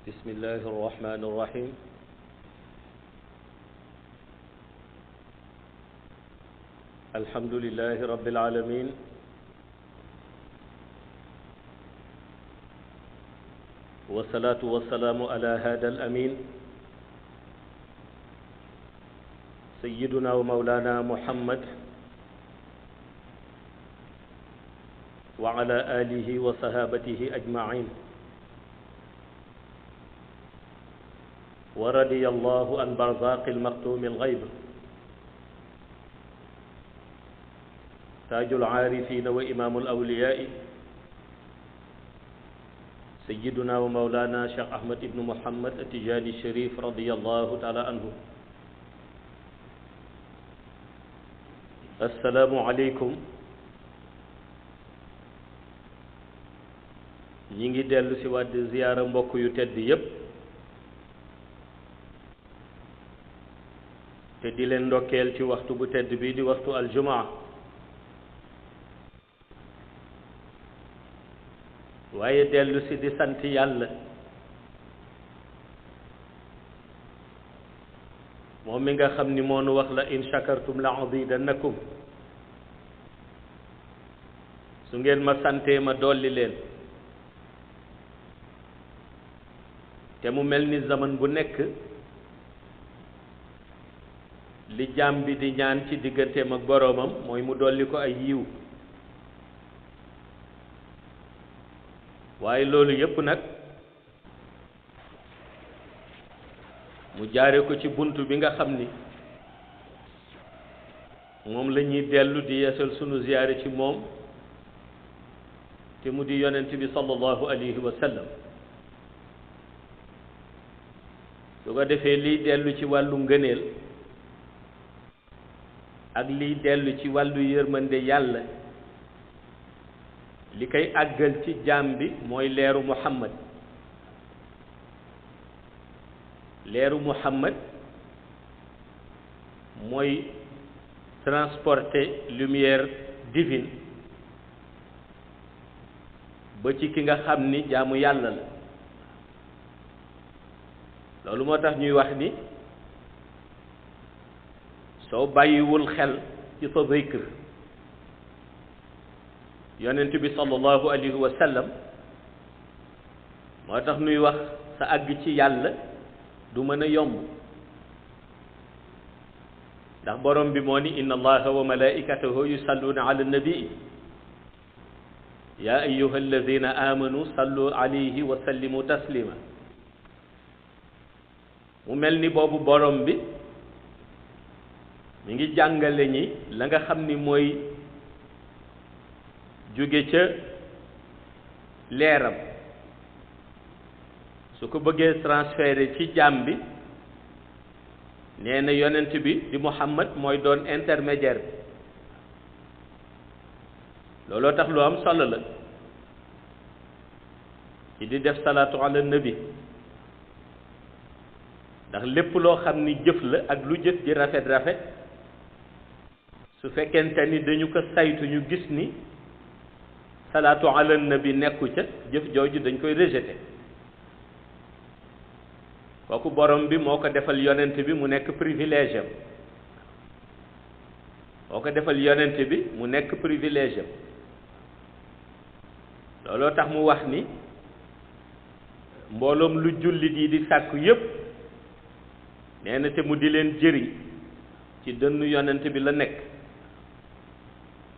بسم الله الرحمن الرحيم الحمد لله رب العالمين والصلاة والسلام على هذا الأمين سيدنا ومولانا محمد وعلى آله وصحابته أجمعين ورضي الله عن برزاق المختوم الغيب تاج العارفين وإمام الأولياء سيدنا ومولانا شيخ أحمد بن محمد التجاني الشريف رضي الله تعالى عنه. السلام عليكم. ñi ngi dellu si waat di ziyaara mbokk yu tedd yépp te di leen ndokkeel ci waxtu bu tedd bi di waxtu aljumaa waaye dellu si di sant yàlla moom mi nga xam ni moo nu wax la in shakartum la azidannakum su ngeen ma santee ma dolli leen te mu mel ni zaman bu nekk li jaam bi di ñaan ci digganteem ak boroomam mooy mu dolli ko ay yiw waaye loolu yépp nag mu jaare ko ci bunt bi nga xam ni moom la ñuy dellu di yeesal sunu ziyaare ci moom te mu di yonent bi sallallahu alayhi wa sallam su ko defee liy dellu ci wàllu ngëneel ak liy dellu ci wàllu yërmande yàlla li koy àggal ci jaam bi mooy leeru Muhammad mooy transporter lumière divine ba ci ki nga xam ni jaamu yàlla la loolu moo tax ñuy wax ni soo bàyyiwul xel ci sa zikr yonent bi sallallahu alayhi wa sallam moo tax ñuy wax sa àgg ci yàlla du mën a yomb ndax borom bi moo ni inna allaha wa malaikatahu yusalluna ala nabi ya ayyuha alladina amanu sallu alayhi wa sallimu taslima mu mel ni boobu borom bi mi ngi jàngale ñi la nga xam ni mooy jóge ca leeram su ko bëggee transférer ci jaam bi nee na yonent bi di Muhammad mooy doon intermédiaire bi looloo tax lu am solo la ci di def salaatu ala nabi ndax lépp loo xam ni jëf la ak lu jëf ji rafet rafet su fekkente ni dañu ko saytu ñu gis ni salaatu ala nabi nekku ca jëf jooju dañ koy rejeté kooku borom bi moo ko defal yonent bi mu nekk privilège am looloo tax mu wax ni mbooloom lu jullit yi di sàkku yépp nee na te mu di leen jëriñ ci dënnu yonent bi la nekk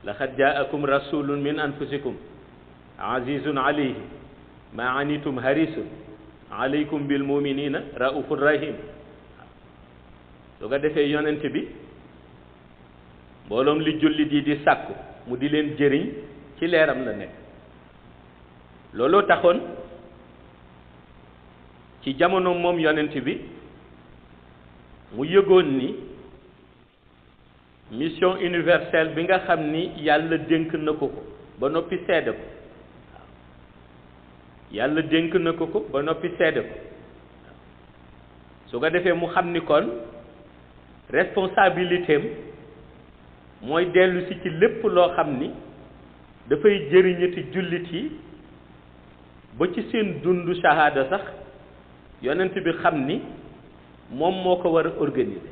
laqad jaakum rasulun min anfusikum azizun alayhi ma anitum harisun alaykum bil muminina raufur rahim su ko defee yonent bi mbooloom li jullit yi di sàkku mu di leen jëriñ ci leeram la nekk looloo taxoon ci jamono moom yonent bi mu yëgoon ni mission universelle bi nga xam ni yàlla dénk na ko ko ba noppi seede ko su ko defee mu xam ni kon responsabilité am mooy dellu si ci lépp loo xam ni dafay jëriñati jullit yi ba ci seen dundu shahada sax yonent bi xam ni moom moo ko war a organiser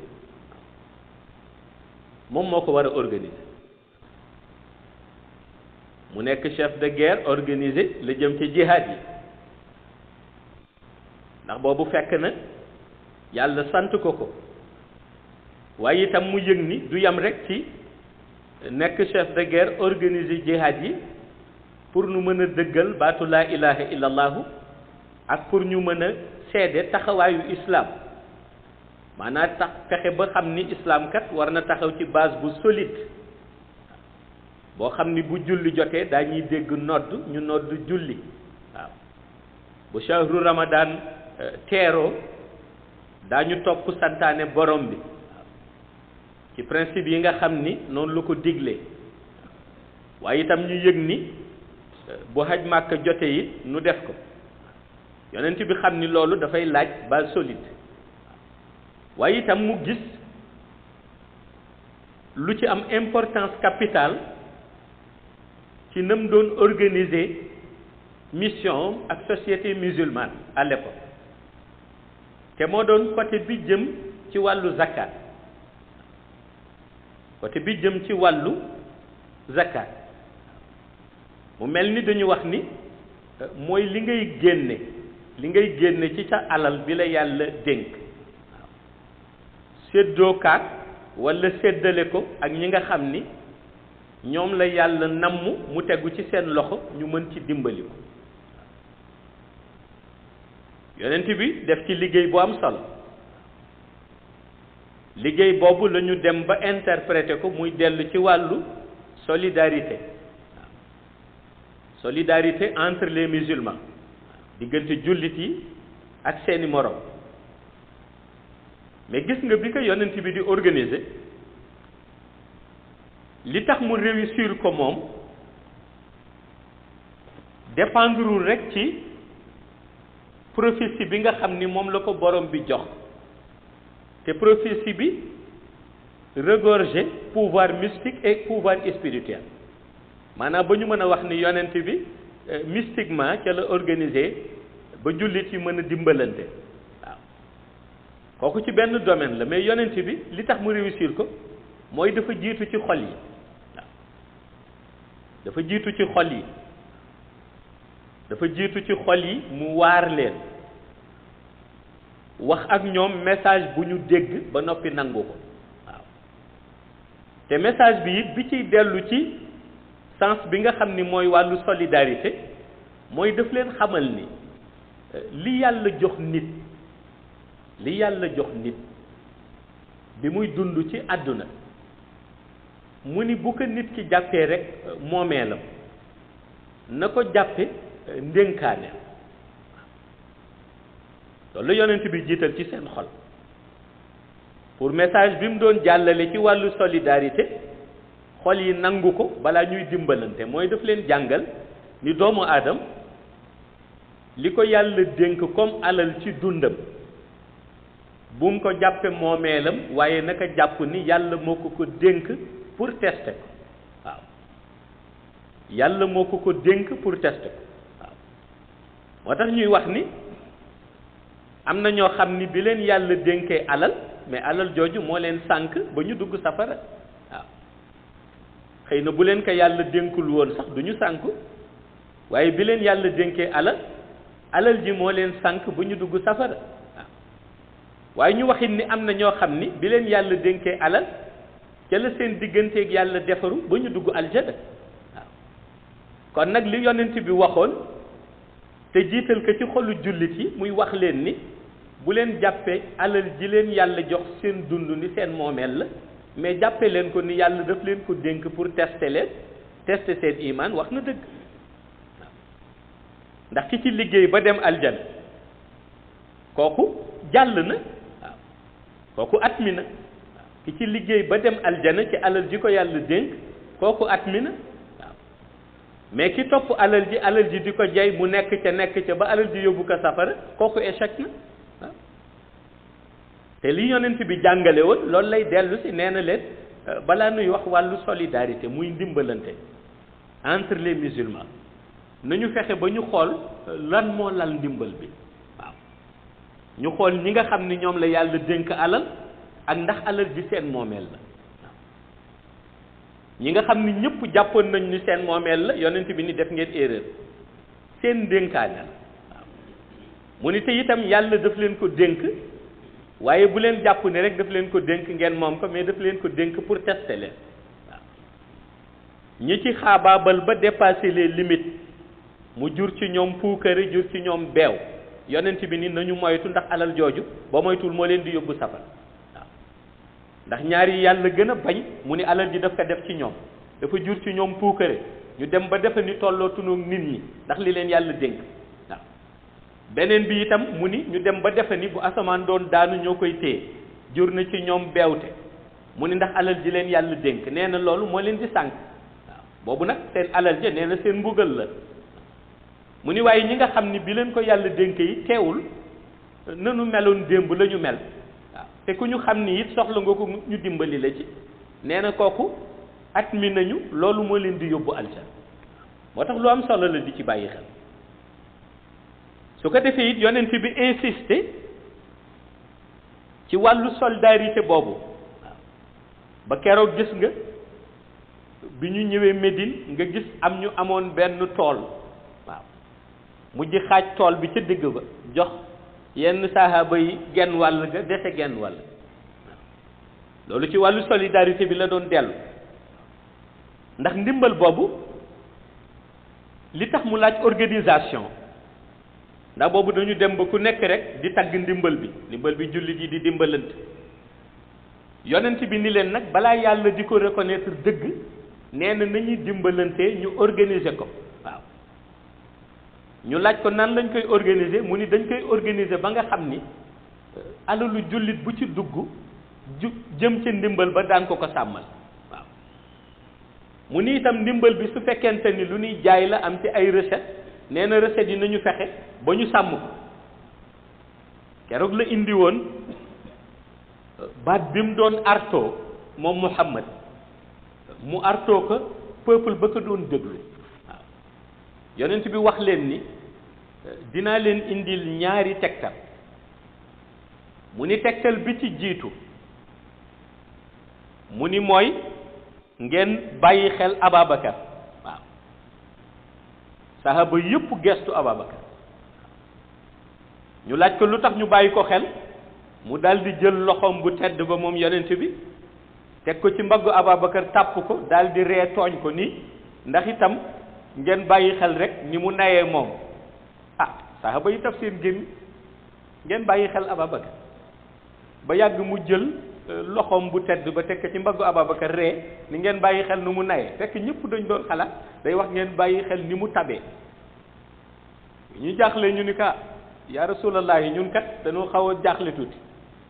moom moo ko war a organiser mu nekk chef de guerre organisé la jëm ci jihaad yi ndax boobu fekk na yàlla sant ko ko waaye itam mu yëg ni du yam rek ci nekk chef de guerre organisé jihaad yi pour nu mën a dëggal baatu laa ilaha illallahu ak pour ñu mën a seede taxawaayu islam maanaam tax fexe ba xam ni islam kat war na taxaw ci base bu solide boo xam ni bu julli jotee dañuy dégg nodd ñu nodd julli waaw bu shahru ramadan teeroo daañu topp santaane borom bi ci principe yi nga xam ni noonu la ko diglee waaye itam ñu yëg ni bu haj màkk jote it nu def ko yonent bi xam ni loolu dafay laaj base solide waaye itam mu gis lu ci am importance capitale ci nam doon organiser mission ak société musulmane à l'époque te moo doon côté bi jëm ci wàllu zakat côté bi jëm ci wàllu zakat mu mel ni dañu wax ni mooy li ngay génne ci sa alal bi la yàlla dénk séddoo kaat walla séddale ko ak ñi nga xam ni ñoom la yàlla namm mu tegu ci seen loxo ñu mën ci dimbali ko yonent bi def ci liggéey bu am solo liggéey boobu la ñu dem ba interpréter ko muy dellu ci wàllu solidarité solidarité entre les musulmans diggante jullit yi ak seeni morom mais gis nga bi ko yonent bi di organiser li tax mu réussir ko moom dépendrul rek ci prophétie bi nga xam ni moom la ko borom bi jox te prophétie bi regorge pouvoir mystique et pouvoir spirituel maanaam ba ñu mën a wax ni yonent bi mystiquement ca la organiser ba jullit yi mën a dimbalante waaw kooku ci benn domaine la mais yonent bi li tax mu réussir ko mooy dafa jiitu ci xol yi waaw dafa jiitu ci xol yi dafa jiitu ci xol yi mu waar leen wax ak ñoom message bu ñu dégg ba noppi nangu ko waaw te message bi it bi ciy dellu ci sens bi nga xam ni mooy wàllu solidarité mooy daf leen xamal ni li yàlla jox nit bi muy dund ci àdduna mu ni bu ko nit ki jàppee rek moomeelam na ko jàppe ndénkaane loolu yonent bi jiital ci seen xol pour message bi mu doon jàllale ci wàllu solidarité xol yi nangu ko balaa ñuy dimbalante mooy daf leen jàngal ni doomu aadam li ko yàlla dénk comme alal ci dundam bu mu ko jàppe moomeelam waaye naka jàpp ni yàlla moo ko dénk pour tester ko waaw yàlla moo ko dénk pour tester ko waaw moo tax ñuy wax ni am na ñoo xam ni bi leen yàlla dénkee alal mais alal jooju moo leen sànk ba ñu dugg safara waaw xëy na bu leen ko yàlla dénkul woon sax du ñu sànku waaye bi leen yàlla dénkee alal ji moo leen sànk ba ñu dugg safara waaw waaye ñu waxit ni am na ñoo xam ni bi leen yàlla dénkee alal ca la seen digganteeg yàlla defaru ba ñu dugg aljana waaw kon nag li yonent bi waxoon te jiital ko ci xolu jullit yi muy wax leen ni bu leen jàppee alal ji leen yàlla jox seen dund ni seen moomeel la mais jàppe leen ko ni yàlla daf leen ko dénk pour tester seen iman wax na dëgg waaw ndax ki ci liggéey ba dem aljana kooku jàll na waaw kooku at mi na waaw ki ci liggéey ba dem aljana ci alal ji ko yàlla dénk kooku at mi na waaw mais ki topp alal ji di ko jay mu nekk ca ba alal ji yóbbu ko safara kooku échec na waaw te li yonent bi jàngale woon loolu lay dellu si nee na leen balaa nuy wax wàllu solidarité muy ndimbalante entre les musulmans nañu fexe ba ñu xool lan moo lal ndimbal bi waaw ñu xool ñi nga xam ni ñoom la yàlla dénk alal ak ndax alal ji seen moomeel la ñi nga xam ni ñëpp jàppoon nañ ni seen moomeel la yonent bi ni def ngeen erreur seen dénkaane la waaw mu ni te itam yàlla daf leen ko dénk waaye bu leen jàpp ne rek daf leen ko dénk ngeen moom ko mais daf leen ko dénk pour tester leen waaw ñi ci xaabaabal ba dépasser les limites mu jur ci ñoom puukare jur ci ñoom beew yonent bi ni nañu moytu ndax alal jooju ba moytuwul moo leen di yóbbu safar waaw ndax ñaari yàlla gën a bañ mu ni alal ji daf ko def ci ñoom dafa jur ci ñoom puukare ñu dem ba defe ni tollootuñu nit ñi ndax li leen yàlla dénk waaw beneen bi itam mu ni ñu dem ba defe ni bu asamaan doon daanu ñoo koy téye jur na ci ñoom beewte mu ni ndax alal ji leen yàlla dénk nee na loolu moo leen di sànq waaw boobu nag seen alal ja nee na seen mbugal la mu ni waaye ñi nga xam ni bi leen ko yàlla dénk yi teewul nanu meloon démb la ñu mel waaw te ku ñu xam ni it soxla nga ko ñu dimbali la ci nee na kooku at mi nañu loolu moo leen di yóbbu aljan moo tax lu am solo la di ci bàyyi xel su ko defee it yonent bi insisté ci wàllu solidarité boobu waaw ba keroog gis nga bi ñu ñëwee Médine nga gis am ñu amoon benn tool waaw mujj xaaj tool bi ca digg ba jox yenn sahaaba yi genn wàll ga dese genn wàll loolu ci wàllu solidarité bi la doon dellu ndax ndimbal boobu li tax mu laaj organisation ndax boobu dañu dem ba ku nekk rek di tagg ndimbal bi jullit yi di dimbalante yonent bi ni leen nag balaa yàlla di ko reconnaître dëgg nee na nañuy dimbalante ñu organiser ko waaw ñu laaj ko nan lañ koy organiser mu ni dañ koy organiser ba nga xam ni alalu jullit bu ci dugg jëm ca ndimbal ba daan ko sàmmal waaw mu ni itam ndimbal bi su fekkente ni lu ñuy jaay la am ci ay recette nee na recette yi nañu fexe ba ñu sàmm ko keroog la indi woon baat bi mu doon artoo moom Muhammad mu artoo ko peuple ba ko doon déglu waaw yonent bi wax leen ni dinaa leen indil ñaari tegtal mu ni tegtal bi ci jiitu mu ni mooy ngeen bàyyi xel Ababacar waaw sahaba yëpp gestu Ababacar ñu laaj ko lu tax ñu bàyyi ko xel mu daldi jël loxoom bu tedd ba moom yonent bi teg ko ci mbaggu Ababacar tàpp ko daldi ree tooñ ko ni ndax itam ngeen bàyyi xel rek ni mu nayee moom ah sahaba yi taf seen gémmi ngeen bàyyi xel Ababacar ba yàgg mu jël loxoom bu tedd ba teg ko ci mbaggu Ababacar ree ni ngeen bàyyi xel ni mu nayee fekk ñëpp dañ doon xalaat day wax ngeen bàyyi xel ni mu tabee ñu jaaxle ñu ni ka yaa rasulallahi ñun kat dañoo xaw a jaaxle tuuti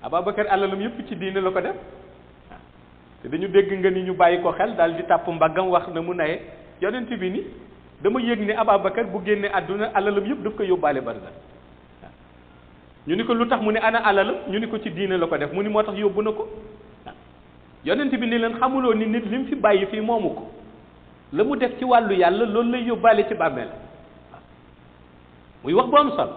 Ababacar alalam yëpp ci diine la ko def te dañu dégg nga ni ñu bàyyi ko xel daal di tàpp mbaggam wax na mu naye yonent bi ni dama yëg ni Ababacar bu génne àdduna alalam yëpp daf ko yóbbaale barza ñu ni ko lu tax mu ne ana alalam ñu ni ko ci diine la ko def mu ni moo tax yóbbu na ko yonent bi ni leen xamuloo ni nit li mu fi bàyyi fii moomu ko la mu def ci wàllu yàlla loolu lay yóbbaale ci bàmmeel muy wax bu am solo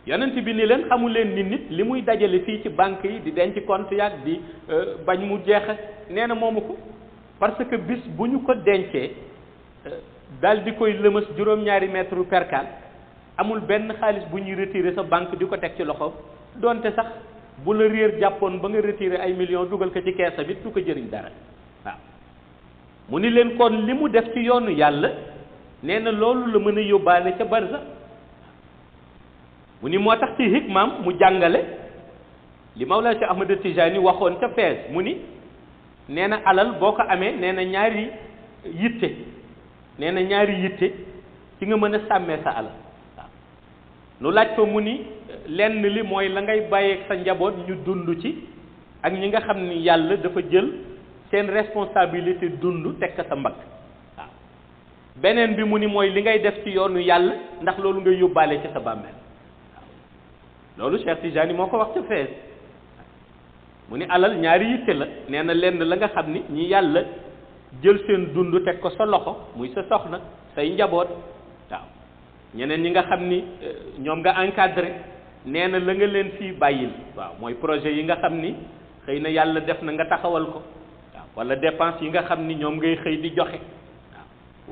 yonent bi ni leen xamul leen ni nit li muy dajale fii ci banque yi di denc compte yaag di bañ mu jeex nee na moomu ko parce que bis bu ñu ko dencee daal di koy lëmas juróom-ñaari mètre percal amul benn xaalis bu ñuy retirer sa banque di ko teg ci loxo donte sax bu la réer jàppoon ba nga retirer ay millions dugal ko ci keesa bi du ko jëriñ dara waaw mu ni leen kon li mu def ci yoonu yàlla nee na loolu la mën a yóbbaale ca barza mu ni moo tax ci hikmaam mu jàngale li Mawlaa Cheikh Ahmad Tijani waxoon ca Fès mu ni nee na alal boo ko amee nee na ñaari yitte ci nga mën a sàmmee sa alal waaw nu laaj ko mu ni lenn li mooy la ngay bàyyeeg sa njaboot ñu dund ci ak ñi nga xam ni yàlla dafa jël seen responsabilité dund teg ko sa mbagg waaw beneen bi mu ni mooy li ngay def ci yoonu yàlla ndax loolu ngay yóbbaale ci sa bàmmeel loolu Cheikh Tijani moo ko wax ca Fès mu ni alal ñaari yitte la nee na lenn la nga xam ni ñi yàlla jël seen dund teg ko sa loxo muy sa soxna say njaboot waaw ñeneen ñi nga xam ni ñoom nga encadré nee na la nga leen fii bàyyil waaw mooy projet yi nga xam ni xëy na yàlla def na nga taxawal ko waaw wala dépense yi nga xam ni ñoom ngay xëy di joxe waaw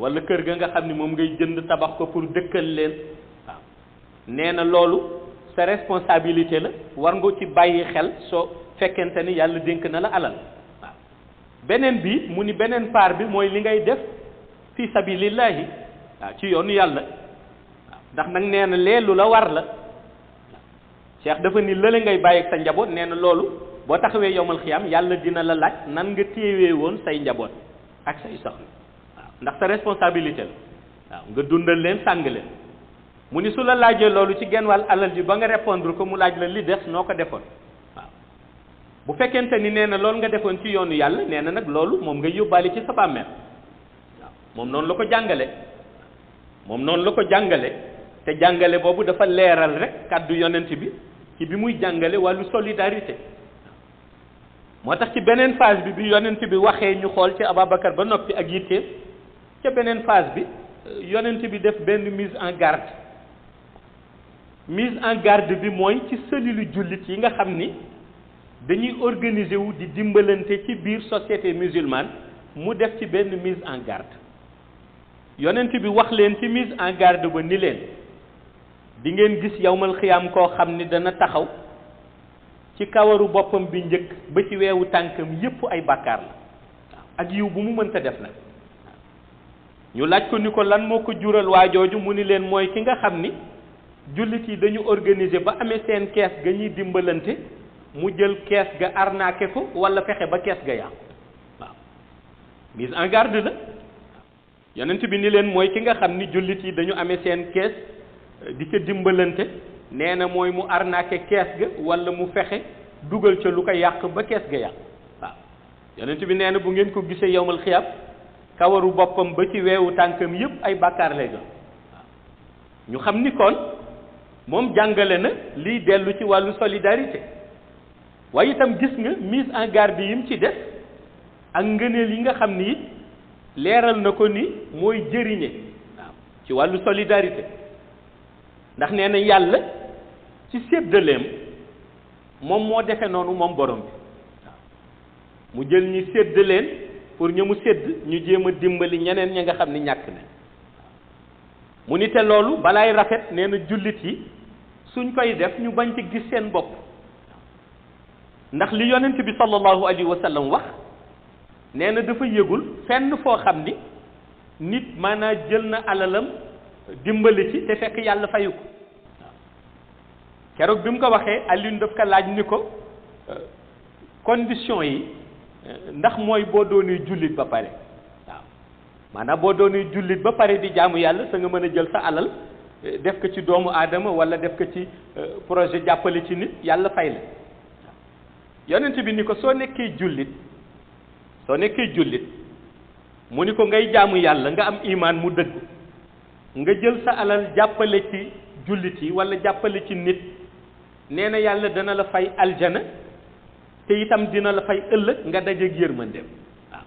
wala kër ga nga xam ni moom ngay jënd tabax ko pour dëkkal leen waaw nee na loolu sa responsabilité la war nga ci bàyyi xel soo fekkente ni yàlla dénk na la alal waaw beneen bi mu ni beneen part bi mooy li ngay def fi sabilillahi waaw ci yoonu yàlla waaw ndax nag nee na leelu la war la Cheikh dafa ni lële ngay bàyyi ak sa njaboot nee na loolu boo taxawee yowmal xiyaam yàlla dina la laaj nan nga téewee woon say njaboot ak say soxna waaw ndax sa responsabilité la waaw nga dundal leen sàng leen mu ni su la laajee loolu ci genn wàll alal ji ba nga répondre ko mu laaj la li des noo ko defoon waaw bu fekkente ni nee na loolu nga defoon ci yoonu yàlla nee na nag loolu moom nga yóbbaale ci sa bàmmeel waaw moom noonu la ko jàngale moom noonu la ko jàngale te jàngale boobu dafa leeral rek kàddu yonent bi ci bi muy jàngale wàllu solidarité moo tax ci beneen phase bi yonent bi waxee ñu xool ci Ababacar ba noppi ak yitteem ca beneen phase bi yonent bi def benn mise en garde bi mooy ci cellule jullit yi nga xam ni dañuy organiser wu di dimbalante ci biir société musulmane mu def ci benn mise en garde yonent bi wax leen ci mise en garde ba ni leen di ngeen gis yawmal xiyaam koo xam ni dana taxaw ci kawaru boppam bi njëkk ba ci weewu tànkam yépp ay bàkkaar la waaw ak yiw bu mu mënta def nag ñu laaj ko ni ko lan moo ko jural waa jooju mu ni leen mooy ki nga xam ni jullit yi dañu organiser ba amee seen kees ga ñuy dimbalante mu jël kees ga arnaqué ko wala fexe ba kees ga yàqu waaw mise en garde la yonent bi ni leen mooy ki nga xam ni jullit yi dañu amee seen kees di ca dimbalante nee na mooy mu arnaqué kees ga wala mu fexe dugal ca lu ko yàq ba kees ga yàq waaw yonent bi nee na bu ngeen ko gisee yowmal xiyaam kawaru boppam ba ci weewu tànkam yépp ay bàkkaar lay doon waaw ñu xam ni kon moom jàngale na liy dellu ci wàllu solidarité waaye itam gis nga mise en garde yim ci def ak ngëneel yi nga xam ni it leeral na ko ni mooy jëriñe waaw ci wàllu solidarité ndax nee na yàlla ci séddaleem moom moo defe noonu moom borom bi waaw mu jël ñi sédd leen pour ñu mu sédd ñu jéem a dimbali ñeneen ñi nga xam ni ñàkk na mu ni te loolu balaay rafet nee na jullit yi suñ koy def ñu bañ ci gis seen bopp ndax li yonent bi sallallahu alayhi wa sallam wax nee na dafa yëgul fenn foo xam ni nit maanaa jël na alalam dimbali ci te fekk yàlla fayu ko waaw keroog bi mu ko waxee Alioune daf ko laaj ni ko condition yi ndax mooy boo doonee jullit ba pare waaw maanaam boo doonee jullit ba pare di jaamu yàlla sa nga mën a jël sa alal def ko ci doomu aadama wala def ko ci projet jàppale ci nit yàlla fay la yonent bi ni ko soo nekkee jullit mu ni ko ngay jaamu yàlla nga am imaan mu dëgg nga jël sa alal jàppale ci jullit yi wala jàppale ci nit nee na yàlla dana la fay aljana te itam dina la fay ëllëg nga dajeeg yërmandeem waaw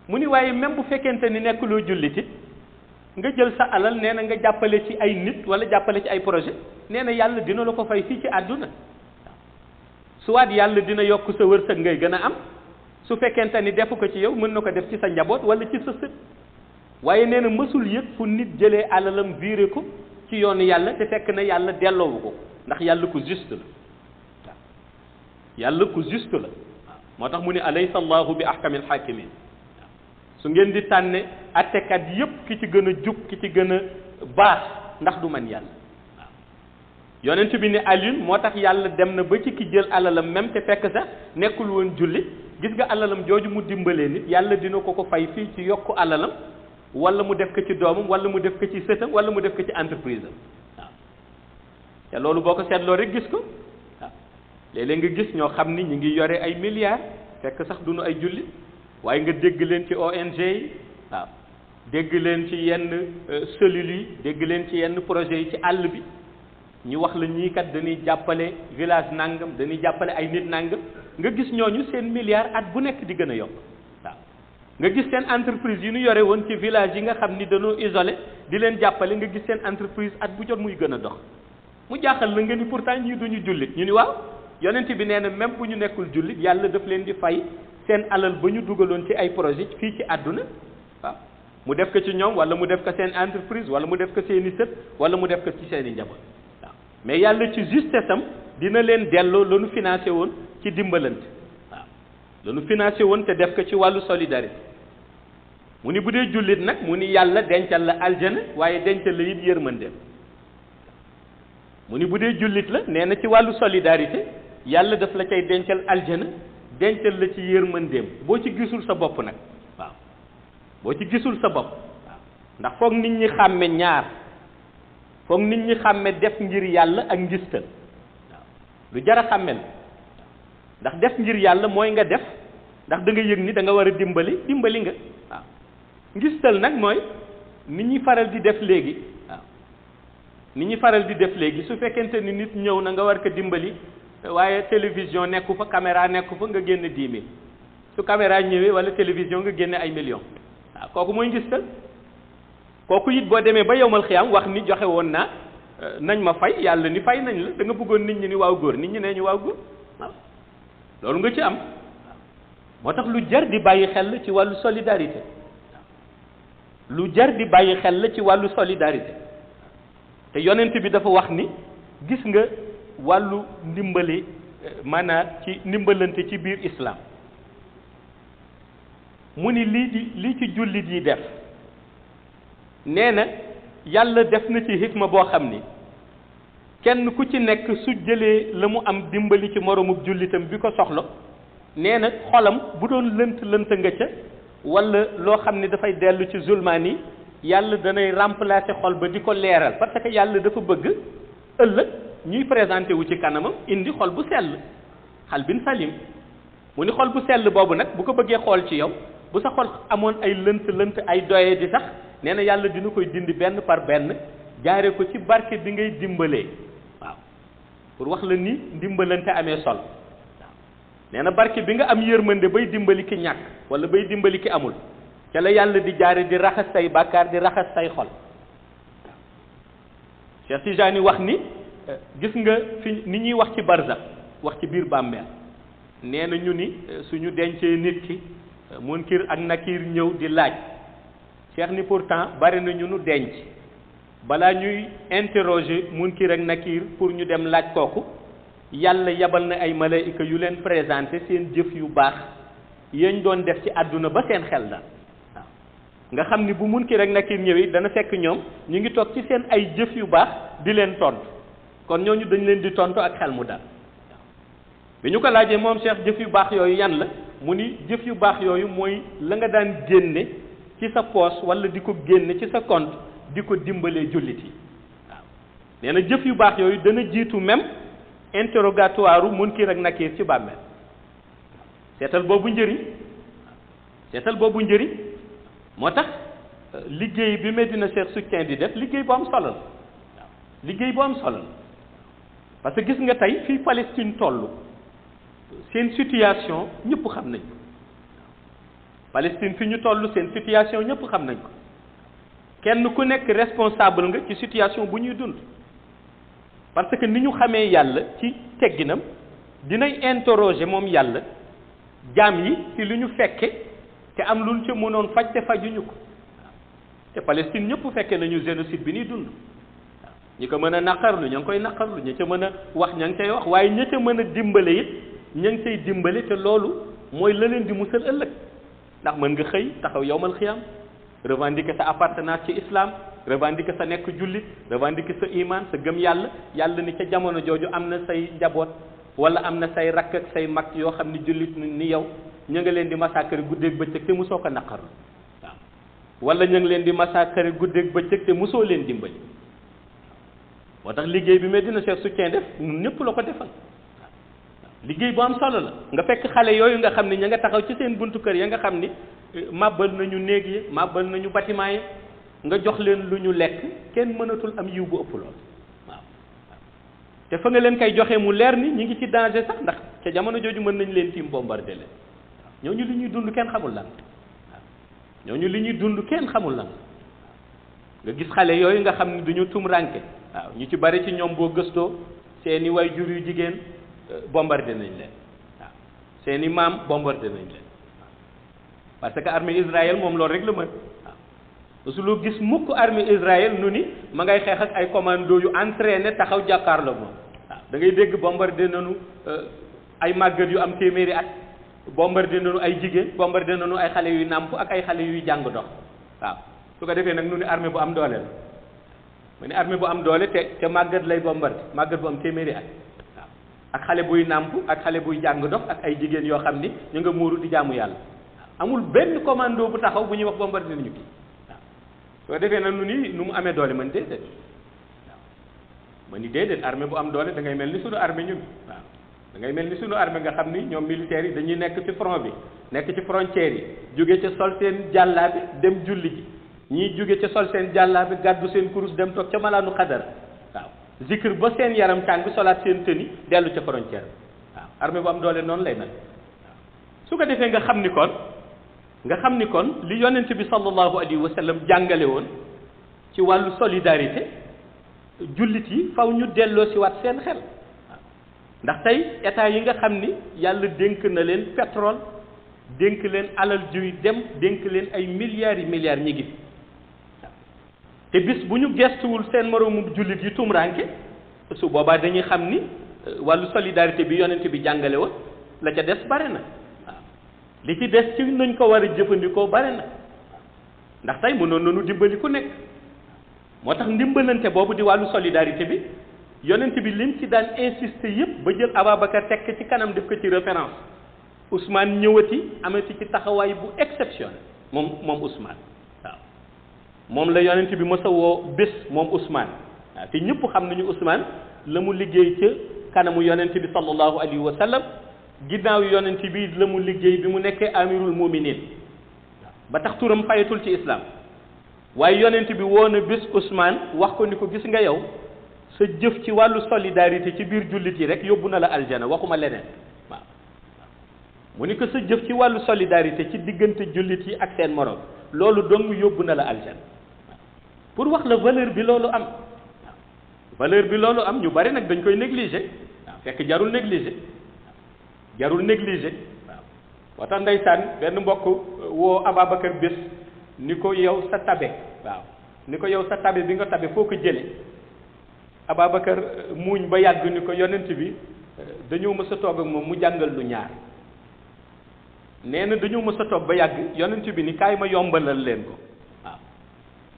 mu ni waaye même bu fekkente ni nekkuloo jullit it nga jël sa alal nee na nga jàppale ci ay nit wala jàppale ci ay projet nee na yàlla dina la ko fay fii ci àdduna waaw suwaat yàlla dina yokk sa wërsëg ngay gën a am su fekkente ni defu ko ci yow mën na ko def ci sa njaboot wala ci sa sët waaye nee na mësul yëg fu nit jëlee alalam viré ko ci yoonu yàlla te fekk na yàlla delloowu ko ndax yàlla ku juste la waaw yàlla ku juste la waaw moo tax mu ne alaysa allahu bi ahkamil hakimin waaw su ngeen di tànne attekat yépp ki ci gën a jub ki ci gën a baax ndax du man yàlla waaw yonent bi ne Alioune moo tax yàlla dem na ba ci ki jël alalam même te fekk sax nekkul woon julli gis nga alalam jooju mu dimbalee nit yàlla dina ko ko fay fii ci yokku alalam wala mu def ko ci doomam wala mu def ko ci sëtam wala mu def ko ci entreprise am waaw te loolu boo ko seetloo rek gis ko waaw léeg-léeg nga gis ñoo xam ni ñu ngi yore ay milliards fekk sax duñu ay jullit waaye nga dégg leen ci ONG yi waaw dégg leen ci yenn cellules yi dégg leen ci yenn projets yi ci àll bi ñu wax la ñii kat dañuy jàppale village nangam dañuy jàppale ay nit nangam nga gis ñooñu seen milliards at bu nekk di gën a yokk waaw nga gis seen entreprise yi ñu yore woon ci village yi nga xam ni dañoo isolé di leen jàppale nga gis seen entreprise at bu jot muy gën a dox mu jaaxal la nga ni pourtant ñii duñu jullit ñu ni waaw yonent bi nee na même bu ñu nekkul jullit yàlla daf leen di fay seen alal ba ñu dugaloon ci ay projet fii ci àdduna waaw mu def ko ci ñoom wala mu def ko seen entreprise wala mu def ko seen i sët wala mu def ko ci seen i njaboot waaw mais yàlla ci justesse am dina leen delloo la nu financé woon ci dimbalante waaw la nu financé woon te def ko ci wàllu solidarité mu ni bu dee jullit nag mu ni yàlla dencal la aljana waaye dencal la it yërmandeem mu ni bu dee jullit la nee na ci wàllu solidarité yàlla daf la cay dencal aljana dencal la ci yërmandeem boo ci gisul sa bopp nag waaw boo ci gisul sa bopp waaw ndax foog nit ñi xàmme ñaar foog nit ñi xàmme def ngir yàlla ak ngistal waaw lu jar a xàmme la ndax def ngir yàlla mooy nga def ndax da nga yëg ni da nga war a dimbali nga waaw ngistal nag mooy nit ñi faral di def léegi waaw nit ñi faral di def léegi su fekkente ni nit ñëw na nga war ko dimbali waaye télévision nekku fa caméra nekku fa nga génne 10 000 su caméra ñëwee wala télévision nga génne ay millions waaw kooku mooy ngistal kooku it boo demee ba yowmal xiyaam wax ni joxe woon naa nañ ma fay yàlla ni fay nañ la da nga bëggoon nit ñi ni waaw góor nit ñi nee ñu waaw góor waaw loolu nga ci am moo tax lu jar di bàyyi xel ci wàllu solidarité lu jar di bàyyi xel la ci wàllu solidarité te yonent bi dafa wax ni gis nga wàllu ndimbali maanaam ci ndimbalante ci biir islam mu ni lii ci jullit yi def nee na yàlla def na ci hikma boo xam ni kenn ku ci nekk su jëlee la mu am dimbali ci moromub jullitam bi ko soxla nee na xolam bu doon lënt nga ca wala loo xam ne dafay dellu ci zulmaan yi yàlla danay remplacer xol ba di ko leeral parce que yàlla dafa bëgg ëllëg ñuy présenté wu ci kanamam indi xol bu sell xalbin salim mu ni xol bu sell boobu nag bu ko bëggee xool ci yow bu sa xol amoon ay lënt ay doye di sax nee na yàlla dina koy dindi benn par benn jaare ko ci barke bi ngay dimbalee waaw pour wax la ni ndimbalante amee sol nee na barke bi nga am yërmande bay dimbali ki ñàkk wala bay dimbali ki amul ca la yàlla di jaare di raxas say bàkkaar di raxas say xol Cheikh Tijani wax ni gis nga fi ni ñuy wax ci barzax wax ci biir bàmmeel nee na ñu ni suñu dencee nit ki munkir ak nakir ñëw di laaj Cheikh ni pourtant bari na ñu nu denc balaa ñuy interroger munkir ak nakir pour ñu dem laaj kooku yàlla yabal na ay malaayika yu leen présenté seen jëf yu baax yañ doon def ci àdduna ba seen xel daal waaw nga xam ni bu munkir ak nakir ñëwee dana fekk ñoom ñu ngi toog ci seen ay jëf yu baax di leen tontu kon ñooñu dañ leen di tontu ak xel mu dal bi ñu ko laajee moom Cheikh jëf yu baax yooyu yan la mu ni jëf yu baax yooyu mooy la nga daan génne ci sa poche wala di ko génne ci sa compte di ko dimbalee jullit yi waaw nee na jëf yu baax yooyu dana jiitu même interrogatoire munkir ak nakir ci bàmmeel seetal boobu njëriñ moo tax liggéey bi Medina Cheikh Soutien di def liggéey bu am solo la waaw liggéey bu am solo la parce que gis nga tey fii Palestine toll seen situation ñëpp xam nañ ko Palestine fi ñu toll seen situation ñëpp xam nañ ko kenn ku nekk responsable nga ci situation bu ñuy dund parce que ni ñu xamee yàlla ci tegginam dinay interroger moom yàlla jaam yi ci li ñu fekke te am luñ ca mënoon faj te fajuñu ko te Palestine ñëpp fekke nañu génocide bi ñuy dund waaw ñi ko mën a naqarlu ña ngi koy naqarlu ña ca mën a wax ña ngi cay wax waaye ña ca mën a dimbale it ña ngi cay dimbale te loolu mooy la leen di musal ëllëg ndax mën nga xëy taxaw yowmal xiyam revendiquer sa appartenance ci islam revendiquer sa nekk jullit revendiquer sa iman sa gëm yàlla yàlla ni ca jamono jooju am na say njaboot wala am na say rakk ak say mag yoo xam ni jullit ni yow ña nga leen di massacrer guddeeg bëccëg te mosoo ko naqarlu waaw wala ña ngi leen di massacrer guddeeg bëccëg te mosoo leen dimbali moo tax liggéey bi Medina Cheikh Soutien def ñun ñëpp la ko defal liggéey bu am solo la nga fekk xale yooyu nga xam ne ña nga taxaw ci seen buntu kër ya nga xam ni màbbal nañu néeg yi màbbal nañu bâtiment yi nga jox leen lu ñu lekk kenn mënatul am yiw bu ëpp lool waaw te fa nga leen koy joxe mu leer ni ñi ngi ci danger sax ndax ca jamono jooju mën nañ leen tiim bombardé leen waaw ñooñu li ñuy dund kenn xamul lan waaw ñooñu li ñuy dund kenn xamul lan nga gis xale yooyu nga xam ne duñu tum ranke waaw ñu ci bari ci ñoom boo gëstoo seeni waajur yu jigéen bombardé nañ leen waaw seeni maam bombardé nañ leen parce que armée Israël moom loolu rek la mën waaw su lu gis mukk armée Israël nu ni ma ngay xeex ak ay commando yu entraîné taxaw jàkkaarloo moom waaw da ngay dégg bombardé nañu ay màggat yu am téeméeri at bombardé nañu ay jigéen bombardé nañu ay xale yuy nàmp ak ay xale yuy jàng dox waaw su ko defee nag nu ni armée bu am doole la mu ne armée bu am doole te màggat lay bombardé màggat bu am téeméeri at waaw ak xale buy nàmp ak xale buy jàng dox ak ay jigéen yoo xam ni ñu nga muuru di jaamu yàlla amul benn commando bu taxaw bu ñuy wax bombardé nañu kii waaw su ko defee nag nu ni nu mu amee doole man déedéet waaw man ni déedéet armée bu am doole da ngay mel ni sunu armée ñun waaw da ngay mel ni sunu armée nga xam ni ñoom militaires yi dañuy nekk ci front bi nekk ci frontières yi jóge ca sol seen jàllaabi dem julli ji ñii jóge ca sol seen jàllaabi gàddu seen kurus dem toog ca malaanu xadar waaw zikr ba seen yaram tàng bi solaat seen tëni dellu ca frontière waaw armée bu am doole noonu lay mel waaw su ko defee nga xam ni kon li yonent bi sallallahu alayhi wa sallam jàngale woon ci wàllu solidarité jullit yi faw ñu delloo si waat seen xel ndax tey état yi nga xam ni yàlla dénk na leen pétrole dénk leen alal juy dem dénk leen ay milliards yi milliards ñi ngi fi te bis bu ñu gestuwul seen moroomu jullit yi tumranke su boobaa dañuy xam ni wàllu solidarité bi yonent bi jàngale woon la ca des bare na waaw li ci des ci nañ ko war a jëfandikoo bare na ndax tey mënoon nañu dimbali ku nekk moo tax ndimbalante boobu di wàllu solidarité bi yonent bi lim ci daan insister yëpp ba jël Ababacar tekk ci kanam def ko ci référence Ousmane ñëwati amati ci taxawaay bu exceptionnel moom Ousmane waaw moom la yonent bi mës a woo bés moom Ousmane waaw te ñëpp xam nañu Ousmane la mu liggéey ca kanamu yonent bi sallallahu alayhi wa sallam ginnaaw yonent bi la mu liggéey bi mu nekkee amirul muminin ba tax turam fayatul ci islam waaye yonent bi woo na bés Ousmane wax ko ni ko gis nga yow sa jëf ci wàllu solidarité ci biir jullit yi rek yóbbu na la aljana waxuma leneen waaw mu ni ko sa jëf ci wàllu solidarité ci diggante jullit yi ak seen morom loolu dong yóbbu na la aljana pour wax la valeur bi loolu am waaw valeur bi loolu am ñu bari nag dañ koy négliger waaw fekk jarul négliger jarul négliger waaw moo tax ndeysaan benn mbokk woo Ababacar bés ni ko yow sa tabe waaw ni ko yow sa tabe bi nga tabe foo ko jële Ababacar muuñ ba yàgg ni ko yonent bi dañoo mës a toog ak moom mu jàngal lu ñaar nee na dañoo mës a toog ba yàgg yonent bi ni kaay ma yombalal leen ko waaw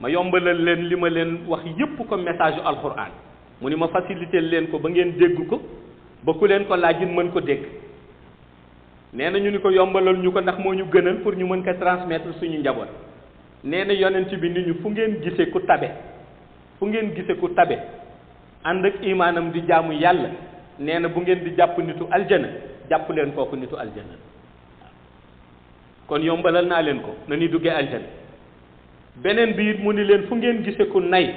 ma yombalal leen li ma leen wax yépp ko message yu alxuraan mu ni ma facilité leen ko ba ngeen dégg ko ba ku leen ko laajin mën ko dégg nee na ñu ni ko yombalal ñu ko ndax moo ñu gënal pour ñu mën ko transmettre suñu njaboot nee na yonent bi ni ñu fu ngeen gisee ku tabe fu ngeen gisee ku tabe ànd ak imaanam di jaamu yàlla nee na bu ngeen di jàpp nitu aljana jàpp leen kooku nitu aljana kon yombalal naa leen ko na ni duggee aljana beneen bi it mu ni leen fu ngeen gisee ku nay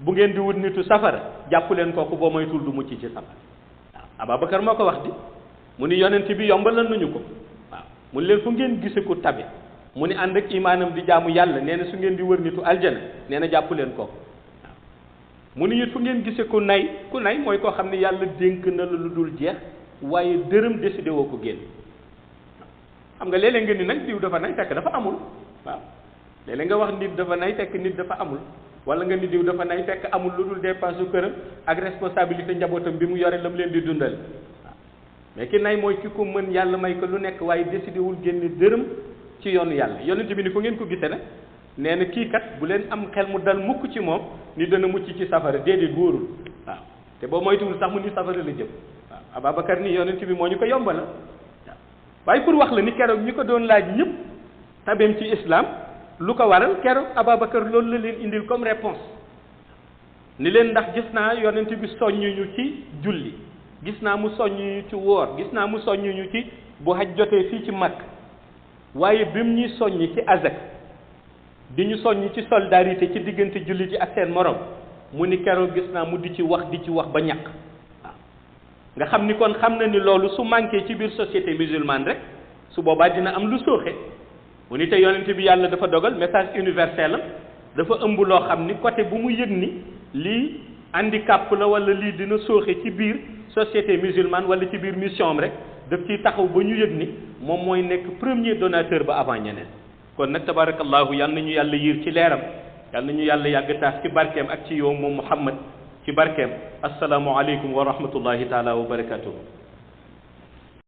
bu ngeen di wut nitu safara jàpp leen kooku boo moytul du mucc ci safara waaw Ababacar moo ko wax di mu ni yonent bi yombalal nañu ko waaw mu ni leen fu ngeen gisee ku tabe mu ni ànd ak imaanam di jaamu yàlla nee na su ngeen di wër nitu aljana nee na jàpp leen kooku waaw mu ni it fu ngeen gisee ku nay mooy koo xam ne yàlla dénk na la lu dul jeex waaye dërëm décidé woo ko génn xam nga léeg-léeg nga ni nag diw dafa nay fekk dafa amul waaw léeg-léeg nga wax nit dafa nay fekk nit dafa amul wala nga ni diw dafa nay fekk amul lu dul dépense su këram ak responsabilité njabootam bi mu yore la mu leen di dundal waaw mais ki nay mooy ki ko mën yàlla may ko lu nekk waaye décidé wul génne dërëm ci yoonu yàlla yonent bi ni fu ngeen ko gisee nag nee na kii kat bu leen am xel mu dal mukk ci moom ni dana mucc ci safara déedéet wóorul waaw te boo moytuwul sax mu ni safara la jëm waaw Ababacar ni yonent bi moo ñu ko yombal waaw waaye pour wax la ni keroog ñi ko doon laaj ñëpp tabeem ci islam lu ko waral keroog Ababacar loolu la leen indil comme réponse ni leen ndax gis naa yonent bi soññuñu ci julli gis naa mu soññuñu ci woor gis naa mu soññuñu ci bu haj jotee fii ci Makka waaye bi mu ñuy soññi ci azak di ñu soññi ci solidarité ci diggante jullit yi ak seen morom mu ni keroog gis naa mu di ci wax ba ñàkk waaw nga xam ni kon xam na ni loolu su manqué ci biir société musulmane rek su boobaa dina am lu sooxe mu ni te yonent bi yàlla dafa dogal message universel am dafa ëmb loo xam ni côté bu mu yëg ni lii handicap la wala lii dina sooxe ci biir société musulmane wala ci biir mission am rek daf ciy taxaw ba ñu yëg ni moom mooy nekk premier donateur ba avant ñeneen kon nag tabarakallahu yal nañu yàlla yiir ci leeram yal nañu yàlla yàgg taas ci barkeem ak ci yow moom Muhammad ci barkeem asalaamu aleykum wa rahmatullahi taala wa barakatuhu